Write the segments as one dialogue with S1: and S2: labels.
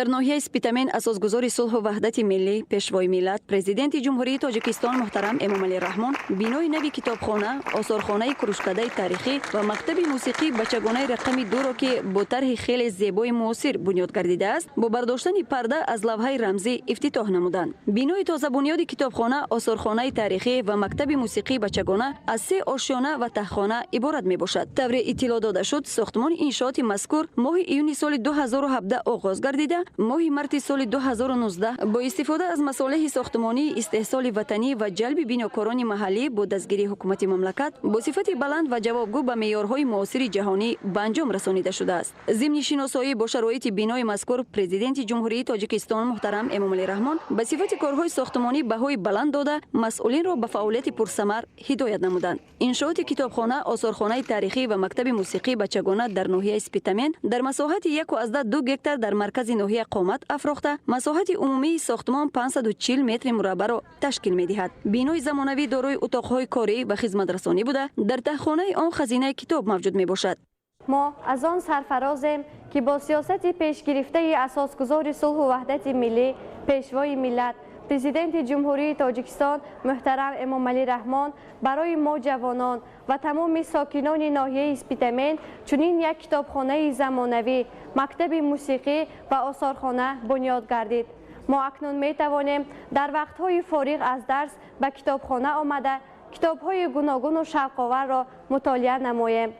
S1: Дар ноҳияи Спитамен асосгузори сулҳу ваҳдати миллӣ, Пешвои миллат, Президенти Ҷумҳурии Тоҷикистон муҳтарам Эмомалӣ Раҳмон бинои нави китобхона, осорхонаи Курушкадаи таърихӣ ва мактаби мусиқии бачагонаи рақами 2-ро, ки бо тарҳи хеле зебои муосир бунёд гардидааст, бо бардоштани парда аз лавҳаи рамзӣ ифтитоҳ намуданд. Бинои тозабунёди китобхона, осорхонаи таърихӣ ва мактаби мусиқии бачагона аз се ошёна ва таҳхона иборат мебошад. Тавре иттилоъ дода шуд, сохтмони иншооти мазкур моҳи июни соли 2017 оғоз гардида, моҳи марти соли 2019 бо истифода аз масолеҳи сохтмонии истеҳсоли ватанӣ ва ҷалби бинокорони маҳаллӣ бо дастгирии ҳукумати мамлакат бо сифати баланд ва ҷавобгӯ ба меъёрҳои муосири ҷаҳонӣ ба анҷом расонида шудааст. Зимни шиносоӣ бо шароити бинои мазкур, Президенти Ҷумҳурии Тоҷикистон муҳтарам Эмомалӣ Раҳмон ба сифати корҳои сохтмонӣ баҳои баланд дода, масъулинро ба фаъолияти пурсамар ҳидоят намуданд. Иншооти китобхона, осорхонаи таърихӣ ва мактаби мусиқии бачагона дар ноҳияи Спитамен дар масоҳати 1,2 гектар дар маркази ноҳия қомат афрохта, масоҳати умумии сохтмон 540 метри мураббаъро ташкил медиҳад. Бинои замонавӣ дорои утоқҳои корӣ ва хизматрасонӣ буда, дар таҳхонаи он хазинаи китоб мавҷуд мебошад.
S2: Мо аз он сарфарозем, ки бо сиёсати пешгирифтаи асосгузори сулҳу ваҳдати миллӣ, Пешвои миллат, Президенти Ҷумҳурии Тоҷикистон муҳтарам Эмомалӣ Раҳмон барои мо ҷавонон ва тамоми сокинони ноҳияи Спитамен чунин як китобхонаи замонавӣ, мактаби мусиқӣ ва осорхона бунёд гардид. Мо акнун метавонем дар вақтҳои фориғ аз дарс ба китобхона омада, китобҳои гуногуну шавқоварро мутолиа намоем.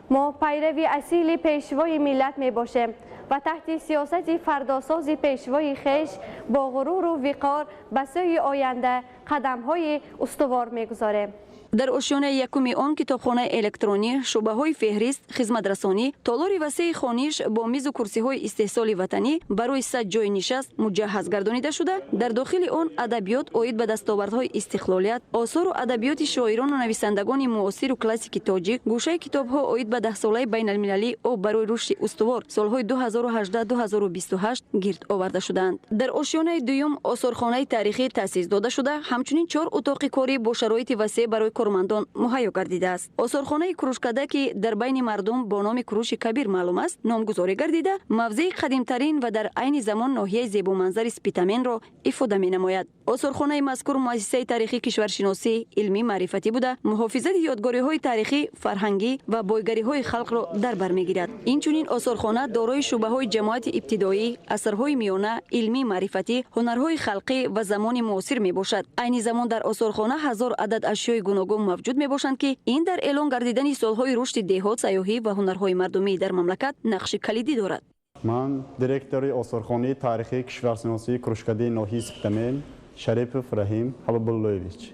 S2: Мо пайрави асили Пешвои миллат мебошем ва таҳти сиёсати фардосози Пешвои хеш бо ғуруру виқор ба сӯи оянда қадамҳои устувор мегузорем.
S1: Дар ошёнаи якуми он китобхонаи электронӣ, шӯъбаҳои феҳрист, хизматрасонӣ, толори васеи хониш бо мизу курсиҳои истеҳсоли ватанӣ барои 100 ҷойи нишаст муҷаҳҳаз гардонида шуда, дар дохили он адабиёт оид ба дастовардҳои истиқлолият, осору адабиёти шоирону нависандагони муосиру классики тоҷик, гӯшаи китобҳо оид ба даҳсолаи байналмилалии об барои рушди устувор солҳои 2018-2028 гирд оварда шудаанд. Дар ошёнаи дуюм осорхонаи таърихӣ таъсис дода шуда, ҳамчунин чор утоқи корӣ бо шароити васеъ барои кормандон муҳайё гардидааст. Осорхонаи Курушкада, ки дар байни мардум бо номи Куруши Кабир маълум аст, номгузорӣ гардида, мавзеи қадимтарин ва дар айни замон ноҳияи зебоманзари Спитаменро ифода менамояд. Осорхонаи мазкур муассисаи таърихӣ, кишваршиносӣ, илмӣ, маърифатӣ буда, муҳофизати ёдгориҳои таърихӣ, фарҳангӣ ва бойгариҳои халқро дар бар мегирад. Инчунин осорхона дорои шӯъбаҳои ҷамоати ибтидоӣ, асрҳои миёна, илмӣ, маърифатӣ, ҳунарҳои халқӣ ва замони муосир мебошад. Айни замон дар осорхона 1000 адад ашёи гуногун мавҷуд мебошанд, ки ин дар эълон гардидани солҳои рушди деҳот, сайёҳӣ ва ҳунарҳои мардумӣ дар мамлакат нақши калидӣ дорад.
S3: Ман директори осорхонаи таърихии кишваршиносии Курушкадаи ноҳияи Спитамен Шарипов Раҳим Ҳабибуллоевич.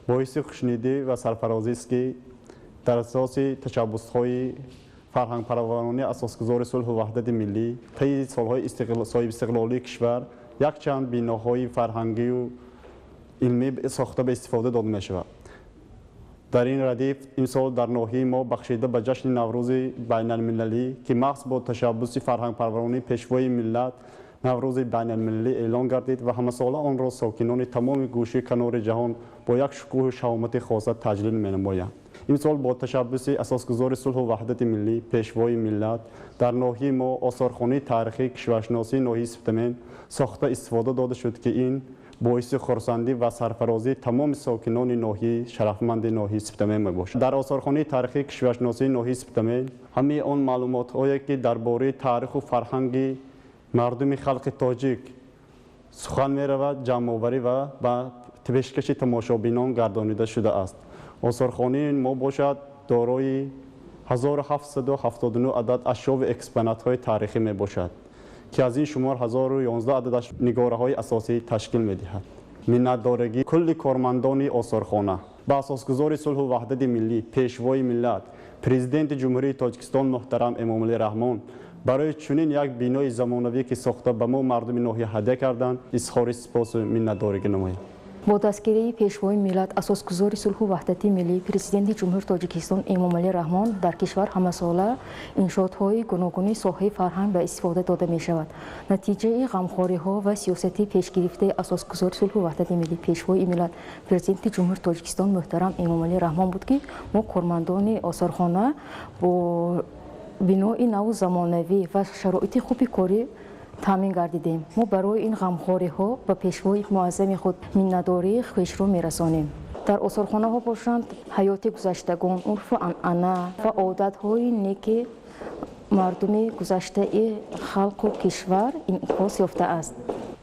S3: Боиси хушнудӣ ва сарфарозист, ки дар асоси ташаббусҳои фарҳангпарваронаи асосгузори сулҳу ваҳдати миллӣ таи солҳои соҳибистиқлолии кишвар якчанд биноҳои фарҳангию илмӣ сохта ба истифода дода мешавад. Дар ин радиф имсол дар ноҳияи мо бахшида ба ҷашни Наврӯзи байналмилалӣ, ки махз бо ташаббуси фарҳангпарваронии Пешвои миллат Наврӯзи байналмилалӣ эълон гардид ва ҳамасола онро сокинони тамоми гӯшаи канори ҷаҳон бо як шукӯҳу шаҳомати хоса таҷлил менамоянд. Имсол бо ташаббуси асосгузори сулҳу ваҳдати миллӣ, Пешвои миллат дар ноҳияи мо осорхонаи таърихии кишваршиносии ноҳияи Спитамен сохта истифода дода шуд, ки ин боиси хурсандӣ ва сарфарозии тамоми сокинони ноҳияи шарафманди ноҳияи Спитамен мебошад. Дар осорхонаи таърихии кишваршиносии ноҳияи Спитамен ҳамаи он маълумотҳое, ки дар бораи таъриху фарҳанги мардуми халқи тоҷик сухан меравад, ҷамъоварӣ ва ба пешкаши тамошобинон гардонида шудааст. Осорхонаи мо бошад, дорои 1779 адад ашёву экспонатҳои таърихӣ мебошад, ки аз ин шумор 1011 ададаш нигораҳои асосӣ ташкил медиҳад. Миннатдорагии кулли кормандони осорхона ба асосгузори сулҳу ваҳдати миллӣ, Пешвои миллат, Президенти Ҷумҳурии Тоҷикистон муҳтарам Эмомалӣ Раҳмон барои чунин як бинои замонавӣ, ки сохта ба мо мардуми ноҳия ҳадя карданд, изҳори сипосу миннатдоригӣ намоям.
S4: Бо дастгирии Пешвои миллат, асосгузори сулҳу ваҳдати миллӣ, Президенти Ҷумҳурии Тоҷикистон Эмомалӣ Раҳмон дар кишвар ҳамасола иншоотҳои гуногуни соҳаи фарҳанг ба истифода дода мешавад. Натиҷаи ғамхориҳо ва сиёсати пешгирифтаи асосгузори сулҳу ваҳдати миллӣ, Пешвои миллат, Президенти Ҷумҳурии Тоҷикистон муҳтарам Эмомалӣ Раҳмон буд, ки мо кормандони осорхона бо бинои наву замонавӣ ва шароити хуби корӣ Таъмин гардидем. Мо барои ин ғамхориҳо ба пешвои муаззами худ миннатдории хешро мерасонем. Дар осорхонаҳо бошанд ҳаёти гузаштагон, урфу анъана ва одатҳои неки мардуми гузаштаи халқу кишвар инъикос ёфтааст.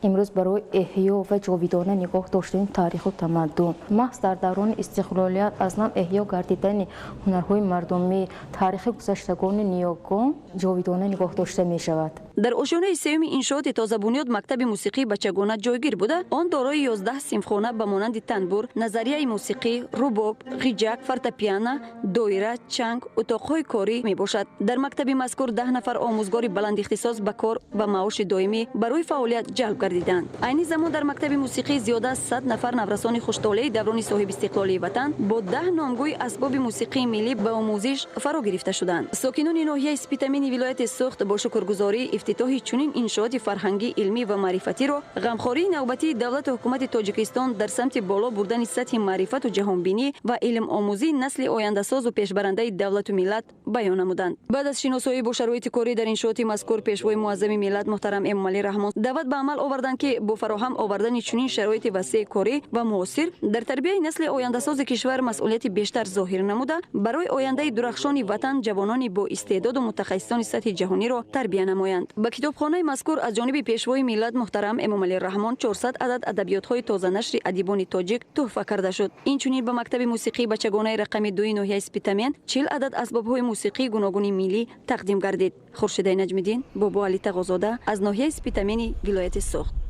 S4: Имрӯз барои эҳё ва ҷовидона нигоҳ доштани таъриху тамаддун, маҳз дар даврони истиқлолият аз нав эҳё гардидани ҳунарҳои мардумӣ, таърихи гузаштагони ниёгон ҷовидона нигоҳ дошта мешавад.
S1: Дар ошёнаи сеюми иншооти тозабунёд мактаби мусиқии бачагона ҷойгир буда, он дорои 11 синфхона ба монанди танбур, назарияи мусиқӣ, рубоб, ғиҷак, фортепиано, доира, чанг, утоқҳои корӣ мебошад. Дар мактаби мазкур 10 нафар омӯзгори баландихтисос ба кор ва маоши доимӣ барои фаъолият ҷалб гардиданд. Айни замон дар мактаби мусиқӣ зиёда аз 100 нафар наврасони хуштолеи даврони соҳибистиқлолии ватан бо 10 номгӯи асбоби мусиқии миллӣ ба омӯзиш фаро гирифта шуданд. Сокинони ноҳияи Спитамени вилояти Суғд бо шукргузорӣ ифтитоҳи чунин иншооти фарҳангӣ, илмӣ ва маърифатиро ғамхории навбатии давлату ҳукумати Тоҷикистон дар самти боло бурдани сатҳи маърифату ҷаҳонбинӣ ва илмомӯзии насли ояндасозу пешбарандаи давлату миллат баён намуданд. Баъд аз шиносоӣ бо шароити корӣ дар иншооти мазкур пешвои муаззами миллат муҳтарам Эмомалӣ Раҳмон даъват ба амал оварданд, ки бо фароҳам овардани чунин шароити васеи корӣ ва муосир дар тарбияи насли ояндасози кишвар масъулияти бештар зоҳир намуда, барои ояндаи дурахшони ватан ҷавонони бо истеъдоду мутахассисони сатҳи ҷаҳониро тарбия намоянд. Ба китобхонаи мазкур аз ҷониби пешвои миллат муҳтарам Эмомалӣ Раҳмон 400 адад адабиётҳои тозанашри адибони тоҷик тӯҳфа карда шуд. Инчунин ба мактаби мусиқии бачагонаи рақами 2 ноҳияи Спитамен 40 адад асбобҳои мусиқии гуногуни миллӣ тақдим гардид. Хуршидаи Наҷмиддин, Бобоали Тағозода аз ноҳияи Спитамени вилояти Суғд.